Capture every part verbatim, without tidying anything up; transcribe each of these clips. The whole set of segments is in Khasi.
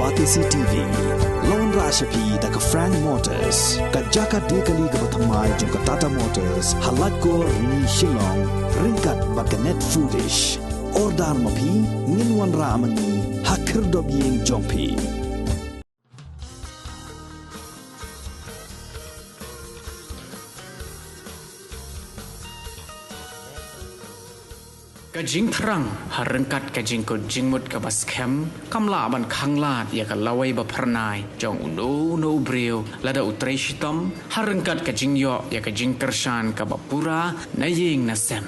Batesi T V, la wanrah sha phi da ka Frank Motors, ka jaka die kali kaba thymmai jong ka Tata Motors, ha Laitkor Rni Shillong, ryngkat bad ka Net Foodish. Order ma phi, ngin wanrah ma ngi, ha khyrdop ïing jong phi. Ka jingthrang, ha ryngkat ka jingkut jingmut kaba skhem, kam lah ban khanglad ïa ka lawei ba phyrnai jong uno uno u briew, lada u trei shitom, ha ryngkat ka jingïoh ïa ka jingkyrshan kaba pura na ïing na sem.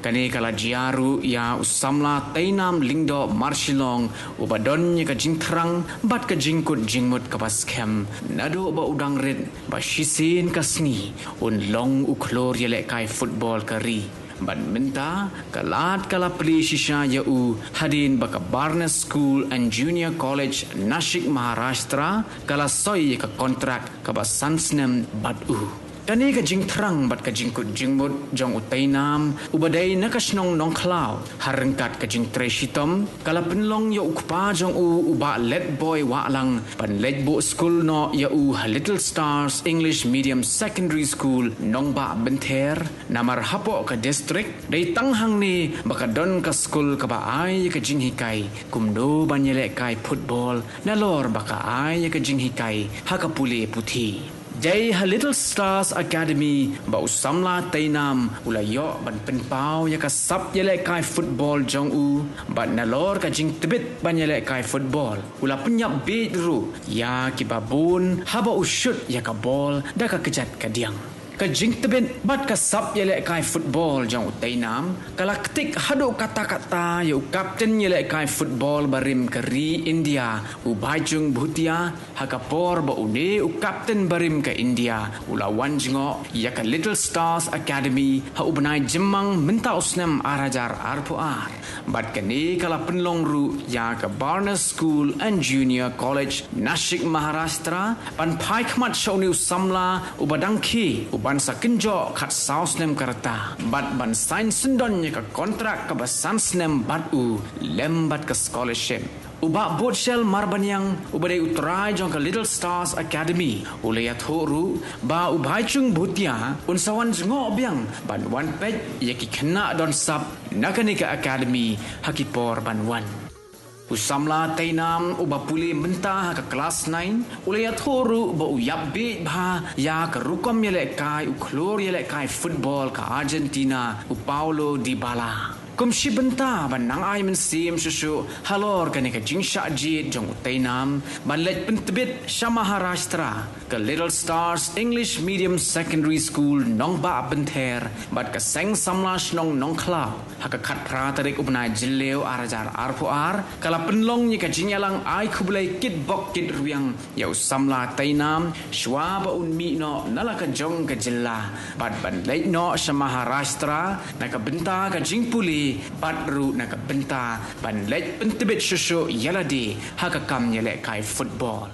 Kane ka la jia ruh ïa u samla Teinam Lyngdoh Marshillong, uba don ïa ka jingthrang bad ka jingkut jingmut kaba skhem naduh ba u dang rit, ba shisien ka sngi un long u khlur ïalehkai football ka ri. Bad mynta ka lad ka la plie shisha ïa u, hadien ba ka Barnes School and Junior College, Nashik, Maharashtra, ka la soi ïa ka kontrak kaba san snem bad u. Kane ka jingthrang bad ka jingkut jingmut jong u Teinam, uba dei na ka shnong Nongkhlaw, ha ryngkat ka jingtrei shitom, ka la pynlong ïa u kpa jong u, u Bah Letboi Wahlang, ban leit buh skul noh ïa u ha Little Stars English Medium Secondary School, Nongbah Bynther, namar hapoh ka district, dei tang hangne ba ka don ka skul kaba ai ïa ka jinghikai kumno ban ïalehkai football, nalor ba ka ai ïa ka jinghikai ha ka pule puthi. Dei ha Little Stars Academy ba u samla Teinam u la ïoh ban pynpaw ïa ka sap ïalehkai football jong u, bad nalor ka jingtbit ban ïalehkai football, u la pynïap bieit ruh ïa kiba bun haba u shoot ïa ka bol da ka kjat ka diang. Ka jingtbit bad ka sap ïalehkai football jong u Teinam ka la ktik haduh katta katta ïa u kapten ïalehkai football barim ka ri India, u Bhaijung Bhutia, ha ka por ba une u kapten barim ka India u la wan jngoh ïa ka Little Stars Academy ha u bnai Jymmang mynta u snem ar hajar arphew ar. Bad kane ka la pynlong ruh ïa ka Barnes School and Junior College, Nashik, Maharashtra, ban phai khmat sha une u samla uba dang khie, u ban sa kynjoh khatsaw snem ka rta, bad ban sign syndon ïa ka kontrak kaba san snem bad u, lem bad ka scholarship. U Bah Botshel Marbaniang, uba dei u trai jong ka Little Stars Academy, u la ïathuh ruh ba u Bhaijung Bhutia un sa wan jngoh biang ban wan peit ïa ki khynnah don sap na kane ka academy ha ki por ban wan. U samla Teinam uba pule mynta ha ka klas nine, u la ïathuh ruh ba u ïap bieit bha ïa ka rukom ïalehkai u khlur ïalehkai football ka Argentina, u Paulo Dybala. Kum shi bynta ban nang ai mynsiem shuh shuh halor kane ka jingshah jied jong u Teinam ban leit pyntbit sha Maharashtra, ka Little Stars English Medium Secondary School, Nongbah Bynther, bad ka seng samla shnong Nongkhlaw, ha ka khatphra tarik u bnai Jylliew ar hajar arphew ar, ka la pynlong ïa ka jingïalang ai khublei kit bok kit rwiang ïa u samla Teinam, shwa ba un mih noh na la ka jong ka jylla, bad ban leit noh sha Maharashtra, na ka bynta ka jingpule, bad ruh na ka bynta ban leit pyntbit shuh shuh ïa lade ha ka kam ïalehkai football.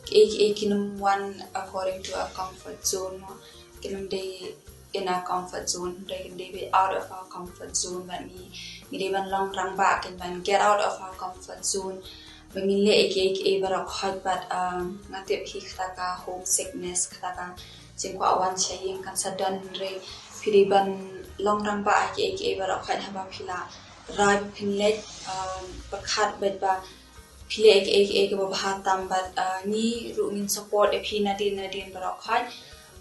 Kiei kiei kin ym wan according to our comfort zone mo. Kin ym dei in our comfort zone, dei kin dei beit out of our comfort zone, bad ngi, ngi dei ban long rangbah kin ban get out of our comfort zone. Ba ngin leh kiei kiei baroh khoit bad, um, nga tip hi kata ka homesickness, kata ka jingkwah wan sha ïing kan sa don, hynrei phi dei ban long rangbah ha kiei kiei baroh khoit, haba phi la rai ba phin leit, um, pyrkhat beit ba phi leh kiei kiei kaba bha tam bad, uh, ngi ruh ngin support ïa phi nadien nadien baroh khoit.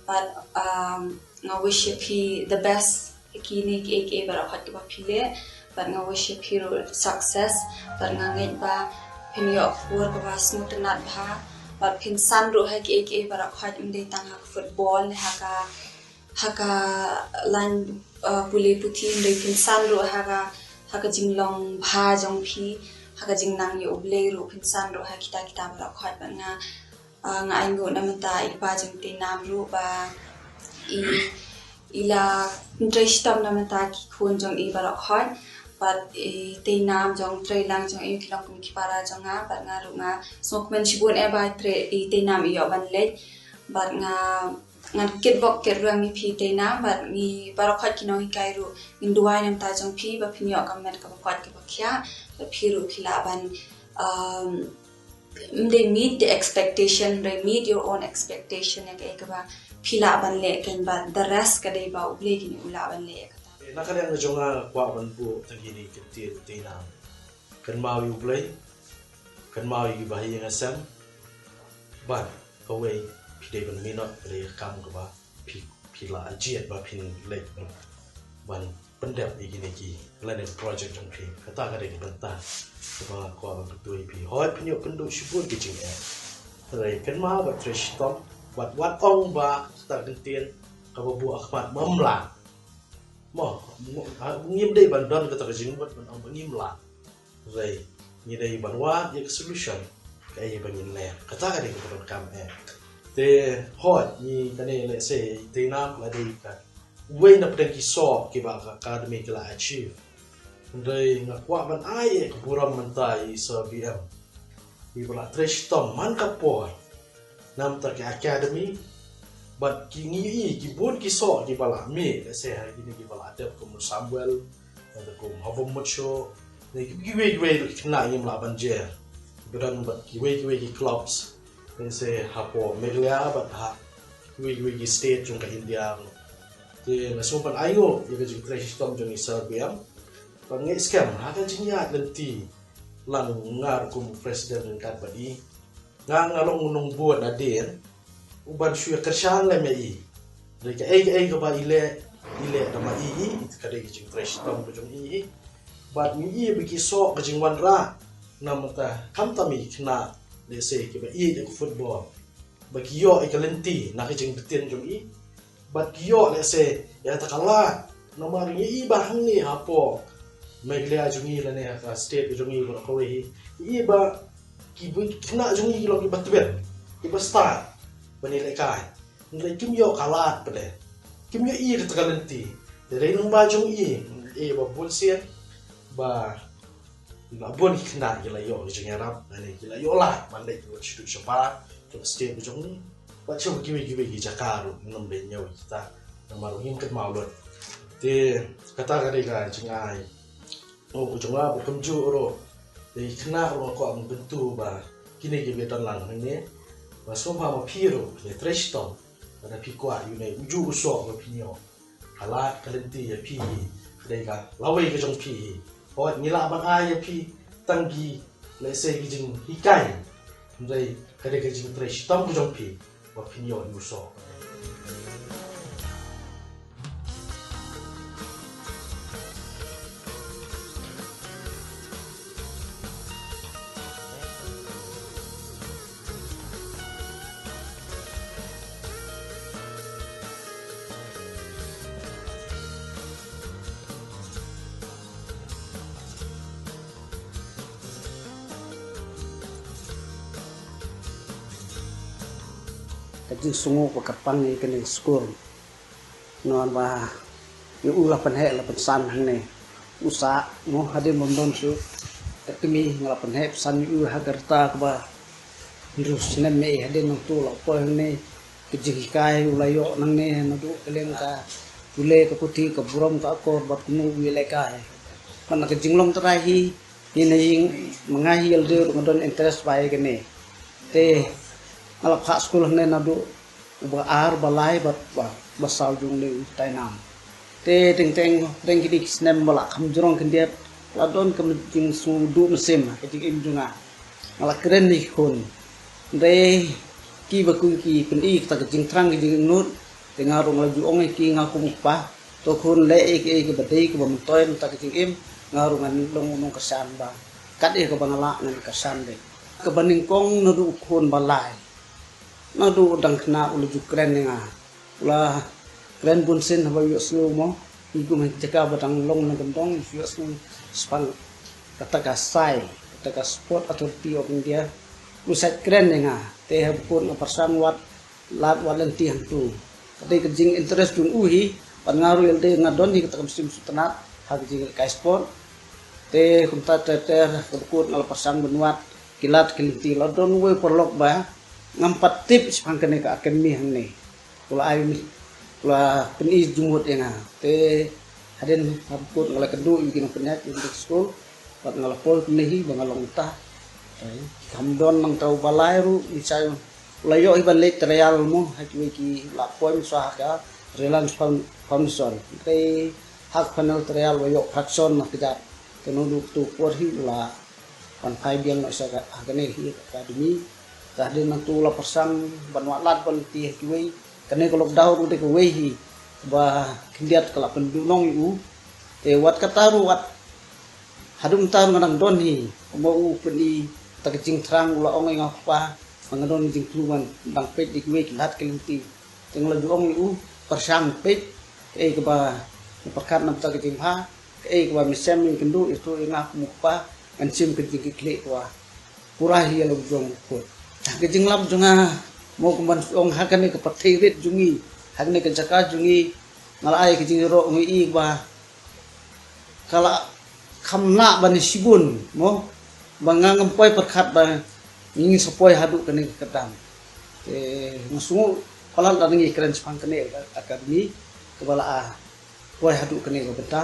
Bad, um, nga wish ïa phi the best ha kine kiei kiei baroh khoit kaba phi leh. Bad nga wish ïa phi ruh success. Bad nga ngeit ba phin ïoh khubor kaba sngewtynnat bha. Bad phin san ruh ha kiei kiei baroh khoit, ym dei tang ha ka football ne ha ka ha ka line, uh, pule puthi, hynrei phin san ruh ha ka, ha ka jinglong bha jong phi, ha ka jingnang ïa U Blei ruh phin san ruh ha kita kita baroh khoit. Bad nga, uh, nga ainguh na mynta i pa jong Teinam ruh ba i, i la pyntrei shitom na mynta ki khun jong i baroh khoit. bad i tei nam jong treilang jong i ki long kum ki para jong nga, bad nga ruh nga sngewkmen shibun eh ba trei i tei nam i ïoh ban leit, bad nga ngan kitbok kitrwiang ïa phi tei nam, bad ngi baroh khoit ki nonghikai ruh ngin duwai namar jong phi ba phin ïoh ka met kaba koit kaba khiah, bad phi ruh phi lah ban, um, ym dei meet the expectation, dei meet your own expectation ïa kaei kaba phi lah ban leh kein, bad the rest ka dei ba U Blei kein u lah ban leh ïa kata. Na ka liang jong nga kwah ban buh tang kine ki ktien tei nam. Kynmaw ïa U Blei, kynmaw ïa ki bahaïing hasem, bad kawei phi dei ban minot ïa ka kam kaba phi, phi la jied ba phin leit ban pyndep ïa kine ki lane project jong phi. Kata ka dei ka bynta kaba nga kwah ban kyntu ïa phi. Hooid phin ïoh pynduh shibun ki jingeh. Hynrei kynmaw bad trei shitom, bad wat ong ba kata ka ktien kaba buh ha khmat ma ym lah. Mo, mo, ha, ngim dei ban don kata ka jingmut ban ong ba ngim lah. Hynrei ngi dei ban wad ïa ka solution kaei ba ngin leh. Kata ka dei kaba donkam eh. Te hooid ngi kane lehse tei nam la dei kawei na pdeng ki soh kiba ka academy ka la achieve. Hynrei nga kwah ban ai eh ka burom mynta ïa i Sir B M, iba la trei shitom man ka por namar ka academy. Bad ki ngi i ki bun ki soh kiba la mih, lehse ha kine kiba la dep kum Samuel, lane kum Haba Mucho, ne ki, kiwei kiwei ki khynnah ngim lah ban jer. Ba don bad kiwei kiwei ki clubs, lehse hapoh Meghalaya bad ha kiwei kiwei ki state jong ka India. Te nga sngewbha ban ainguh ïa ka jingtrei shitom jong i Sir B M. Bad nga ngeit skhem ha ka jingïaid lynti lang nga ruh kum president ryngkat bad i, nga nga long u nongbud nadien uban shu ïa kyrshan lem ïa i. Dei kaei kaei kaba i leh, i leh da ma i hi, ka dei ka jingtrei shitom ka jong i hi. Bad ngi i ba ki soh ka jingwanrah namar khamtam i khynnah, lehse kiba ïeit ïa ka football, ba ki ïoh ïa ka lynti na ka jingbtin jong i. Bad ki ïoh lehse ïa kata ka lad. Namar ngi i ba hangne hapoh Meghalaya jong ngi lane ha ka state jong ngi baroh kawei hi, ngi i ba ki bun ki khynnah jong ngi ki long kiba tbit, kiba stad ban ïalehkai. Hynrei kim ïoh ka lad pat de, kim ïoh i kata ka lynti. Te dei lyngba jong i, i ba bun sien ba la bun ki khynnah ki la ïoh ki jingïarap, lane ki la ïoh lad ban leit ki wan sha state jong ngi. Bad sha kiwei kiwei ki jaka ruh ngim dei ñiew kita, namar ngim kynmaw lut. Te kata ka dei ka jingai. Oh, ka jong nga ba kumjuh ruh, dei khynnah ruh nga kwah ban kyntu ba kine kiba don lang hangne, ba sngewbha ma phi ruh ïa trei shitom. Lada phi kwah ïa une ujuh u soh ba phin ïoh, ka lad ka lynti ïa phi hi, ka dei ka lawei ka jong phi hi. Hooid ngi lah ban ai ïa phi tang ki, lehse ki jinghikai, hynrei ka dei ka jingtrei shitom ka jong phi ba phin ïoh ïa u soh. Ka jingsngew ba ka pang ïa kane ka skul. Namar ba ïa u la pynheh la pynsan hangne. U sah mo hadien bym don shuh ka kmie, nga la pynheh pynsan ïa u ha ka rta kaba hynriew snem ïa i. Hadien nangta u la poi hangne, ka jinghikai u la ïoh nangne, naduh ka liang ka pule ka puthi, ka burom ka akor bad kumno u ïalehkai. Bad na ka jinglong trai hi, ïa na ïing ma nga hi ïalade ruh nga don interest bha ïa kane. Te nga la phah skul hangne naduh uba ar, ba lai bad ba, ba saw jong une u Tainam. Te teng teng, teng kine ki snem ba la kham jrong khyndiat, la don ka jingsngewduh mynsiem ha ka jingim jong nga. Nga la kren ïa ki khun. Hynrei kiba ki, ki pyni kata ka jingthrang ka jingangnud, te nga ruh nga la ju ong ïa ki, nga kum u kpa, to khun, leh ïa kaei kaba dei kaba myntoi mynta ka jingim, nga ruh ngan long u nongkyrshan ba kat ïa kaba nga lah ngan kyrshan de. Kaba nyngkong naduh u khun ba lai, naduh u dang khynnah u la ju kren ïa nga. U la kren bunsien haba ïohsngew mo, ngi kum ha ki jaka ba dang long na kyndong, ïohsngew shaphang kata ka sai, kata ka Sport Authority of India. U sait kren ïa nga, te haba khun nga pyrshang wad lad wad lynti hangtu. Ka dei ka jinginterest jong u hi, bad nga ruh ïalade nga don hi kata ka mynsiem sngewtynnat ha ka jingïalehkai sport. Te kumta ter ter, ka dkut nga la pyrshang ban wad ki lad ki lynti. La don uwei u paralok ba ngam pat tip shaphang kane ka academy hangne. U la ai, u la pyni jingmut ïa nga. Te hadien ha dkut nga la kynduh ïa ki nongpynïaid ïa ka skul. Bad nga la poi kumne hi ba nga long mynta. Te kam don nangta uba lai ruh, ngi sa ïoh, u la ïoh hi ban leit trial mo ha kiwei ki, la poi mynshwa ha ka Reliance Foun-, Foundation. Te ha ka final trial u la ïoh first na kjat. Te naduh kato ka por hi u la wan phai biang noh sha ka, ha kane hi academy. Te hadien nangta u la pyrshang ban wad lad ban lynti ha kiwei. Kane ka lockdown ruh dei kawei hi ba khyndiat ka la pynduhnong ïa u. Te wat kata ruh, wat haduh mynta ruh nga dang don hi. Kumba u pyni, kata ka jingthrang, u la ong ïa nga, "Kpa, ba nga don jingthmu ban dang peit ïa kiwei ki lad ki lynti." Te nga la ju ong ïa u, "Pyrshang peit, kaei kaba me pyrkhat na bynta ka jingbha, kaei kaba me shem, me kynduh, ïathuh ïa nga kum u kpa, ngan shim ka jingkitkhlieh kaba pura hi ïa la u jong u khuid." Ka jinglap jong nga, mo, kumban ong, ha kane ka pyrthei rit jong ngi, ha kane ka jaka jong ngi, nga la ai ka jingïaroh, nga ïohi ba ka la kham lah ban shibun, mo, ba nga ngam poi pyrkhat ba ngi sa poi haduh kane ka kyrdan. Te nga sngew palat lada ngi kren shaphang kane ka academy kaba la, ah, poi haduh kane ka bynta.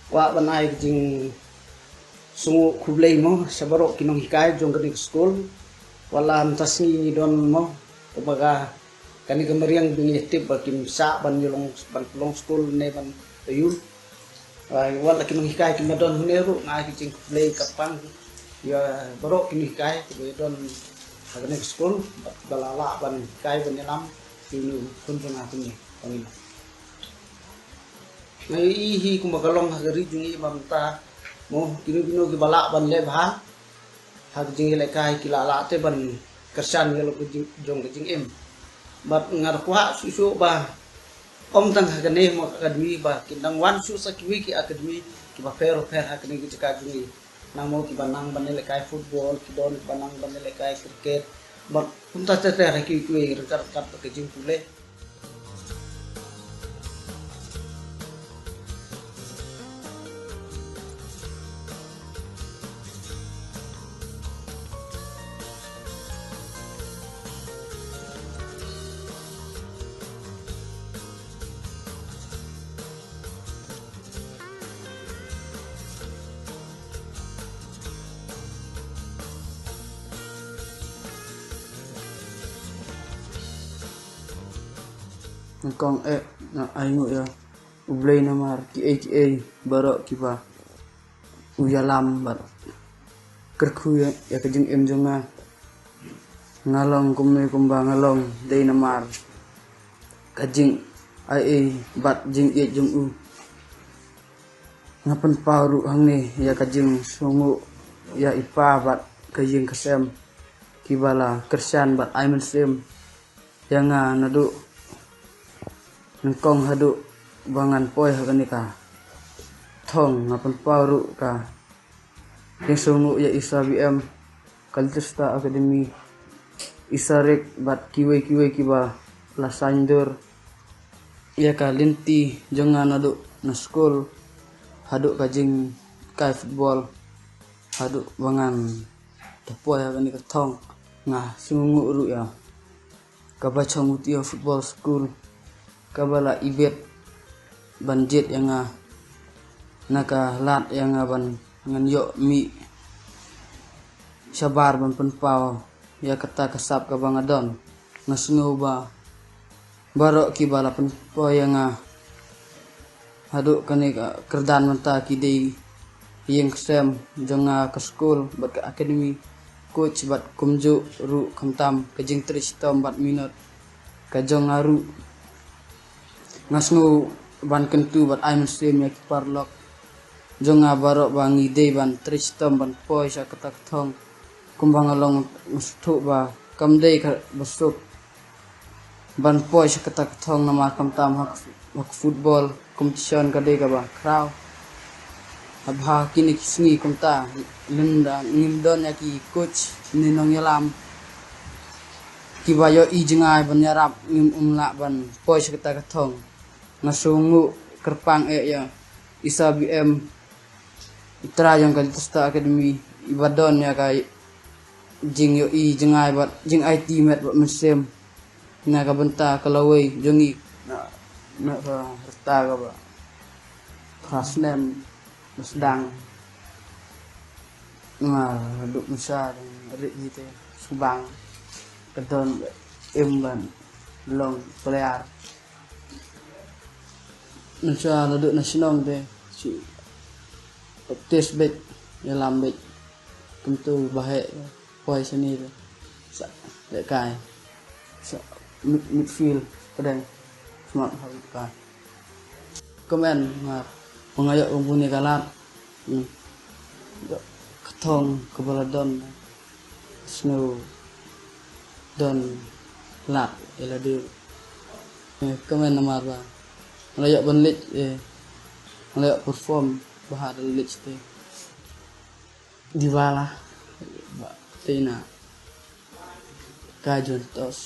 Kwah ban ai ka jingsngewkhublei, mo, sha baroh ki nonghikai jong kane ka skul. Wat la mynta sngi ngi don, mo, kaba ka, kane ka mariang ba ngi tip ba kim shah ban ïalong, ban pynlong skul ne ban ïoh. Ai, wat la ki nonghikai kim don hangne ruh, nga ai ka jingkhublei kyrpang ïa baroh ki nonghikai kiba don ha kane ka skul, bad ba la lah ban hikai ban ïalam ïa une u khun jong nga kumne. Nga ïohi hi kumba ka long ha ka ri jong ngi ba mynta, mo, kino kino kiba lah ban leh bha ha ka jingïalehkai ki lah lah te ban kyrshan ïa la ka jing, jong ka jingim. Bad nga da kwah shuh shuh ba ym tang ha kane, mo, academy, ba kin dang wan shuh sa kiwei ki academy kiba pher pher ha kane ka jaka jong ngi. Nang, mo, kiba nang ban ïalehkai football, ki don kiba nang ban ïalehkai cricket. Bad kumta ter ter ha kiwei kiwei ryngkat ryngkat bad ka jingpule. Nyngkong eh nga ainguh ïa U Blei namar kiei kiei baroh kiba u ïalam bad kyrkhu ïa, ïa ka jingim jong nga. Nga long kumne kumba nga long dei namar ka jingaiei bad jingïeit jong u. Nga pynpaw ruh hangne ïa ka jingsngewnguh ïa i pa bad ka ïing ka sem kiba la kyrshan bad ai mynsiem ïa nga naduh nyngkong haduh ba ngan poi ha kane ka thong. Nga pynpaw ruh ka jingsngewnguh ïa i Sir B M, ka Little Star Academy, i Sir Rick bad kiwei kiwei kiba la saiñdur ïa ka lynti jong nga naduh na skul haduh ka jingkai football haduh ba ngan da poi ha kane ka thong. Nga sngewnguh ruh ïa kaba chong Utiya Football School kaba la ibit ban jied ïa nga na ka lad ïa nga ban ngan ïoh mih shabar ban pynpaw ïa kata ka sap kaba nga don. Nga sngew ba baroh kiba la pynpaw ïa nga haduh kane ka kyrdan mynta ki dei ïing ka sem jong nga, ka skul bad ka academy, coach bad kumjuh ruh khamtam ka jingtrei shitom bad minot ka jong nga ruh. Nga sngew ban kyntu bad ai mynsiem ïa ki paralok jong nga baroh ba ngi dei ban trei shitom ban poi sha kata ka thong. Kumba nga long, nga sngewthuh ba kam dei kaba suk ban poi sha kata ka thong namar khamtam ha ka, ha ka football competition ka dei kaba khraw. Haba ha kine ki sngi kumta lymda ngim don ïa ki coach ne nongïalam kiba ïohi jngai ban ïarap, ngim, ym lah ban poi sha kata ka thong. Nga sngewnguh kyrpang eh ïa i Sir B M, Trai jong ka Little Star Academy, i ba don ïa ka jingïohi jngai bad jingaiti met bad mynsiem. Na ka bynta ka lawei jong i na, na ka rta ka ba phra snem ba sdang. Nga duk nusha dang rit hi te subang ka don im ban long player. Nusha la duk na shnong te si practice bit, ïalam bit. Kumtu ba heh poi sini te. Sa lehkai. Sa mid, midfield, pdeng. Smat ha lehkai. Kmen mar, ma nga ïoh kum puni ka lad. Hmm. Ïoh ka thong kaba la don. Sngew don lad ïa lade. Eh, kmen namar ba nga la ïoh ban leit, eh, nga la ïoh perform bha ha lade leit te. Dybala ba te na ka Juventus.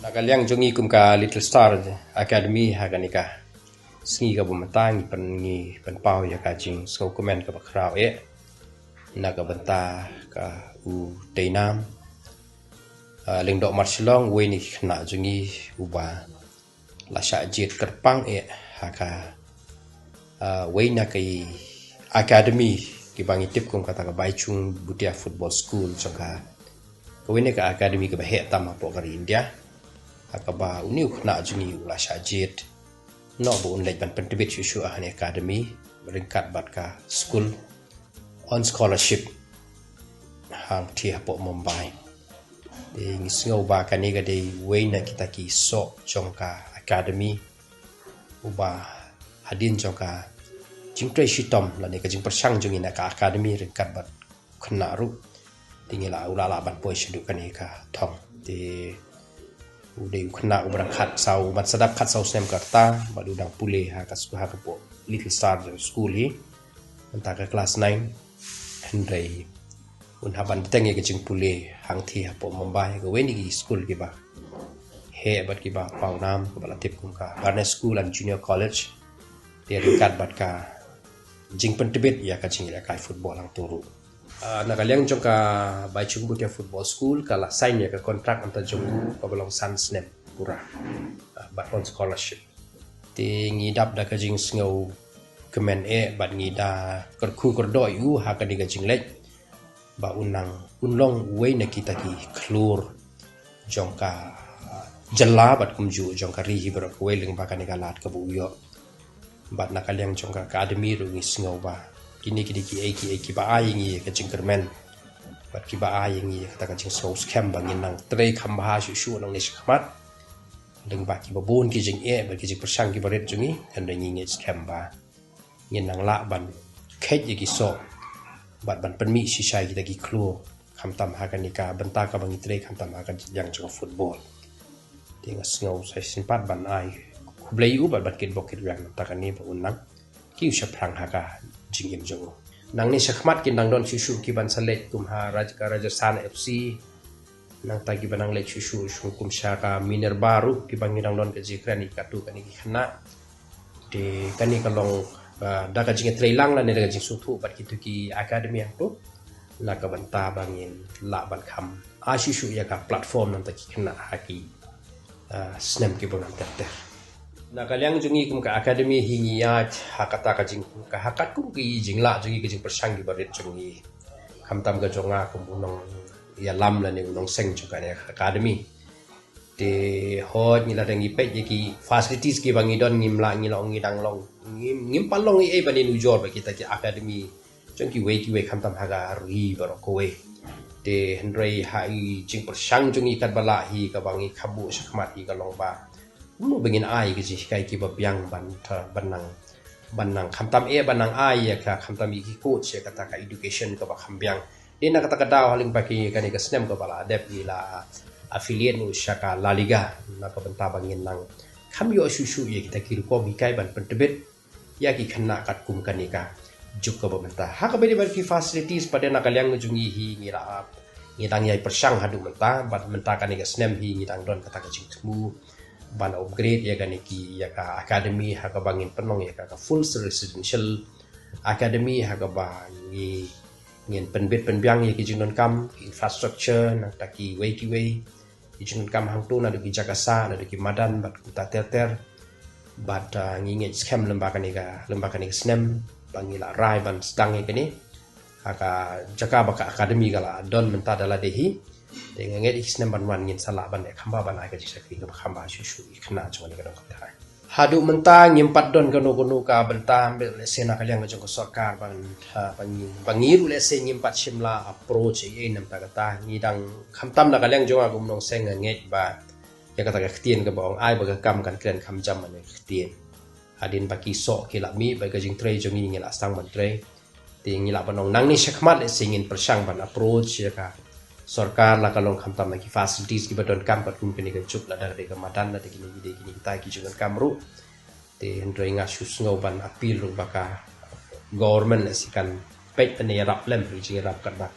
Na ka liang jong ngi kum ka Little Star Academy ha kane ka sngi kaba mynta ngi pyn, ngi pynpaw ïa ka jingsngewkmen kaba khraw eh na ka bynta ka u Teinam, ah, Lyngdoh Marshillong, uwei na ki khynnah jong ngi uba la shah jied kyrpang eh ha ka, ah, uwei na ki academy kiba ngi tip kum kata ka Baichung Bhutia Football School jong ka, kawei na ka academy kaba heh tam hapoh ka ri India. Ha kaba une u khynnah jong ngi u la shah jied noh ba un leit ban pyntbit shuh shuh ha kane academy ryngkat bad ka skul on scholarship hangthie hapoh Mumbai. Te ngi sngew ba kane ka dei uwei na kita ki soh jong ka academy uba hadien jong ka jingtrei shitom lane ka jingpyrshang jong ngi na ka academy ryngkat bad khynnah ruh. Te ngi la, u la lah ban poi shaduh kane ka thong. Te u dei u khynnah uba dang khatsaw, uba sdang khatsaw snem ka rta, bad u dang pule ha ka sku-, ha ka poh Little Star School hi. Mynta ka class nine. Hynrei un hap ban bteng ïa ka jingpule hangthie hapoh Mumbai, kawei na ki skul kiba heh bad kiba pawnam, kaba la tip kum ka Barnes School and Junior College. Te ryngkat bad ka jingpyntbit ïa ka jingïalehkai football hangto ruh. Ah, na ka liang jong ka Baichung Bhutia Football School ka la sign ïa ka contract mynta jong u kaba long san snem pura. Ah, bad on scholarship. Te ngi dap da ka jingsngewkmen eh bad ngi da kyrkhu kyrdoh ïa u ha kane ka jingleit ba un nang, un long uwei na kita ki khlur jong ka, ah, jylla bad kumjuh jong ka ri hi baroh kawei lyngba kane ka lad kaba u ïoh. Bad na ka liang jong ka academy ruh ngi sngew ba kine ki dei kiei kiei kiba ai ïa ngi ka jingkyrmen bad kiba ai ïa ngi kata ka jingsngewskhem ba ngin nang trei kham bha shuh shuh nangne shakhmat. Lyngba kiba bun ki jingeh bad ki jingpyrshang kiba rit jong ngi, hynrei ngi ngeit skhem ba ngin nang lah ban kheit ïa ki soh bad ban pynmih shisha ïa kita ki khlur, khamtam ha kane ka bynta kaba ngi trei, khamtam ha ka liang jong ka football. Te nga sngew sa shisien pat ban ai khublei ïa u bad ban kitbok kitwiang na kata kane ba un nang kiew shaphrang ha ka jingim jong u. Nangne shakhmat kin dang don shuh shuh kiban sa leit kum ha Raj-, ka Rajasthan F C. Nangta kiba nang leit shuh shuh shuh kum sha ka Minerva ruh kiba ngi dang don ka jingkren ïa katto katne ki khynnah. Te kane ka long, ah, da ka jingïatreilang lane da ka jingsngewthuh bad kito ki academy hangto na ka bynta ba ngin lah ban kham ai shuh shuh ïa ka platform na kita ki khynnah ha ki, ah, snem kiba wan ter ter. Na ka liang jong ngi kum ka academy hi ngi ïaid ha kata ka jing, ka ha katkum ki jinglah jong ngi, ki jingpyrshang kiba rit jong ngi. Khamtam ka jong nga kum u nongïalam lane u nongseng jong kane ka academy. Te hooid ngi la dang ïa peit ïa ki facilities kiba ngi don, ngim lah, ngi la ong ngi dang long, ngim, ngim pat long ei ei ban ïanujor bad kita ki academy jong kiwei kiwei khamtam ha ka ri baroh kawei. Te hynrei ha i jingpyrshang jong ngi katba lah hi kaba ngi kham buh shakhmat hi ka long ba kumno ba ngin ai ki jinghikai kiba biang ban, ban nang, ban nang khamtam eh ban nang ai ïa ka, khamtam ïa ki coach ïa kata ka education kaba kham biang. Te na kata ka daw ha lyngba ki, kane ka snem kaba la dep ngi la affiliate noh sha ka La Liga, na ka bynta ba ngin nang kham ïoh shuh shuh ïa kita ki rukom hikai ban pyntbit ïa ki khynnah katkum kane ka juk kaba mynta. Ha kaba ïadei bad ki facilities pat de, na ka liang jong ngi hi ngi la ap, ngi dang ïai pyrshang haduh mynta, bad mynta kane ka snem hi ngi dang don kata ka jingthmu ban upgrade ïa kane ki, ïa ka academy ha kaba ngin pynlong ïa ka, ka full residential academy ha kaba ngi, ngin pynbit pynbiang ïa ki jingdonkam, ki infrastructure, nangta kiwei kiwei ki jingdonkam hangto, naduh ki jaka sah, naduh ki madan bad kumta ter ter. Bad, ah, ngi ngeit skhem lem bad kane ka, lem bad kane ka snem ba ngi la rai ban sdang ïa kane ha ka jaka ba ka academy ka la don mynta da lade hi. Te nga ngeit ïa ki snem ban wan ngin sa lah ban ïa kham bha, ban ai ka jingshakri kaba kham bha shuh shuh ïa ki khynnah jong kane ka dong ka thaw. Haduh mynta ngim pat don kano kano ka bynta, lehse na ka liang jong ka sorkar ban, ha, ban, ba ngi ruh lehse ngim pat shym la approach ei ei namar kata. Ngi dang, khamtam na ka liang jong nga kum u nongseng, nga ngeit ba ïa kata ka ktien kaba ong ai ba ka kam kan kren kham jam, mane ka ktien. Hadien ba ki soh ki la mih bad ka jingtrei jong ngi, ngi la sdang ban trei. Te ngi lah ban ong nangne shakhmat lehse ngin pyrshang ban approach ïa ka sorkar, la ka long khamtam na ki facilities kiba donkam katkum kane ka juk, lada ka dei ka madan, lada kine ki dei kine kita ki jingdonkam ruh. Te hynrei nga shu sngew ban appeal ruh ba ka government lehse kan peit ban ïarap lem, ri jingïarap katba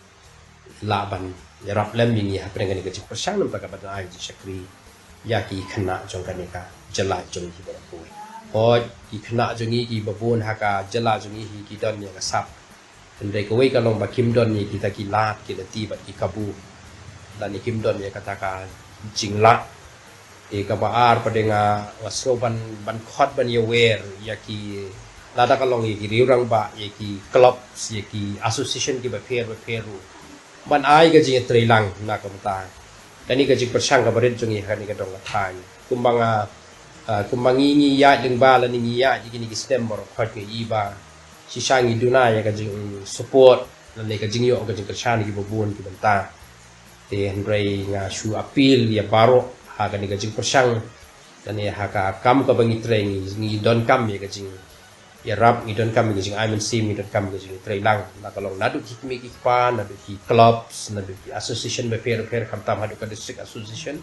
lah ban ïarap lem ïa ngi hapdeng kane ka jingpyrshang namar kaba dang ai jingshakri ïa ki khynnah jong kane ka jylla jong ngi kiba la poi. Hooid, ki khynnah jong ngi kiba bun ha ka jylla jong ngi hi ki don ïa ka sap. Hynrei kawei ka long ba kim don ïa kita ki lad ki lynti bad ki kabu, lane kim don ïa kata ka jinglah. Te kaba ar pat de, nga, nga sngew ban, ban khot ban ïawer ïa ki, lada ka long ïa ki riew rangbah, ïa ki clubs, ïa ki association kiba pher ba pher ruh, ban ai ka jingïatreilang na ka bynta kane ka jingpyrshang kaba rit jong ngi ha kane ka dong ka thaiñ. Kumba nga, ah, kumba ngi, ngi ïaid lyngba lane ngi ïaid ïa kine ki snem baroh khoit, ngi i ba shisha ngi duna ïa ka jingsupport lane ka jingïoh ka jingkyrshan kiba bun ki bynta. Te hynrei nga shu appeal ïa baroh ha kane ka jingpyrshang lane ha ka kam kaba ngi trei, ngi, ngi donkam ïa ka jingïarap, ngi donkam ïa ka jingai mynsiem, ngi donkam ïa ka jingtreilang. La ka long naduh ki kmie ki kpa, naduh ki clubs, naduh ki association bapher bapher, khamtam haduh ka district association.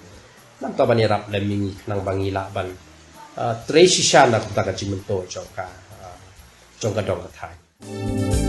Nangta ban ïarap lem ïa ngi khnang ba ngi lah ban, ah, trei shisha na ka bynta ka jingmyntoi jong ka, ah, jong ka dong ka thaiñ.